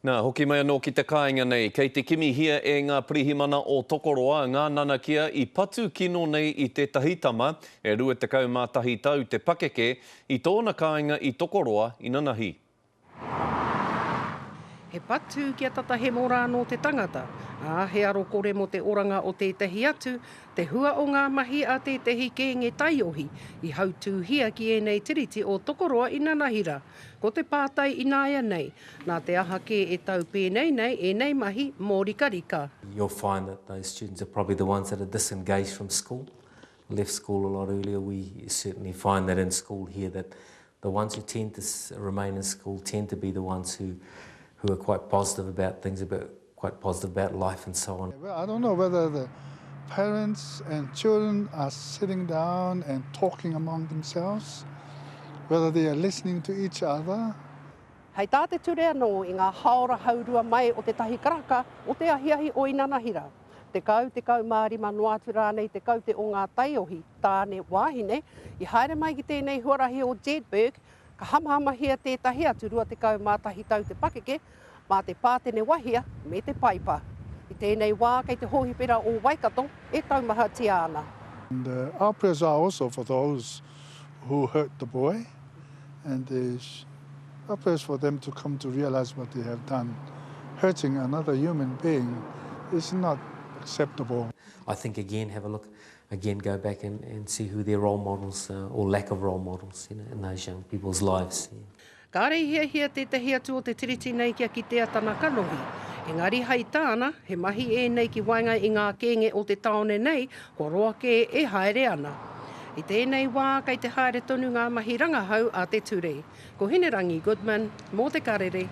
Nā, hoki mai anō ki te kāinga nei, kei te kimihia e ngā pirihimana o Tokoroa ngā nanakia i patu kino nei i tētahi tama e 21 tau te pakeke i tōna kāinga i Tokoroa inanahi. He patu kia tata hemo rā nō te tangata, ā, he aro kore mō te oranga o tētahi atu, te hua o ngā mahi a tētahi kēnge taiohi i hautūhia ki ēnei tiriti o Tokoroa inanahira. Ko te pātai ināianei, nā te aha kē e tau pēnei nei ēnei mahi mōrikarika? You'll find that those students are probably the ones that are disengaged from school, left school a lot earlier. We certainly find that in school here that the ones who tend to remain in school tend to be the ones who, who are quite positive about things, about, quite positive about life and so on. Well, I don't know whether the parents and children are sitting down and talking among themselves, whether they are listening to each other. Hei tā te ture anō i ngā hāora haurua mai o te tahi karaka o te ahiahi o inanahira, 10, 15 noa atu rānei te kaute o ngā taiohi, tāne, wāhine, i haere mai ki tēnei huarahi o Jedburgh, ka hamahamahia tētahi atu 21 tau te pakeke, mā te pātene wahia me te paipa. I tēnei wā kei te hōhipera o Waikato e taumahatia ana. And our prayers are also for those who hurt the boy and our prayers for them to come to realize what they have done. Hurting another human being is not acceptable. I think again have a look, again go back and, and see who their role models uh, or lack of role models you know, in those young people's lives. Yeah. Kāre i hiahia tētahi atu o te tiriti nei kia kitea tana kanohi. Engari hai tāna, he mahi ēnei ki waenga i ngā kēnge o te tāone nei kua roa kē e haere ana. I tēnei wā kei te haere tonu ngā mahi rangahau a te ture. Ko Hinerangi Goodman, mō Te Karere.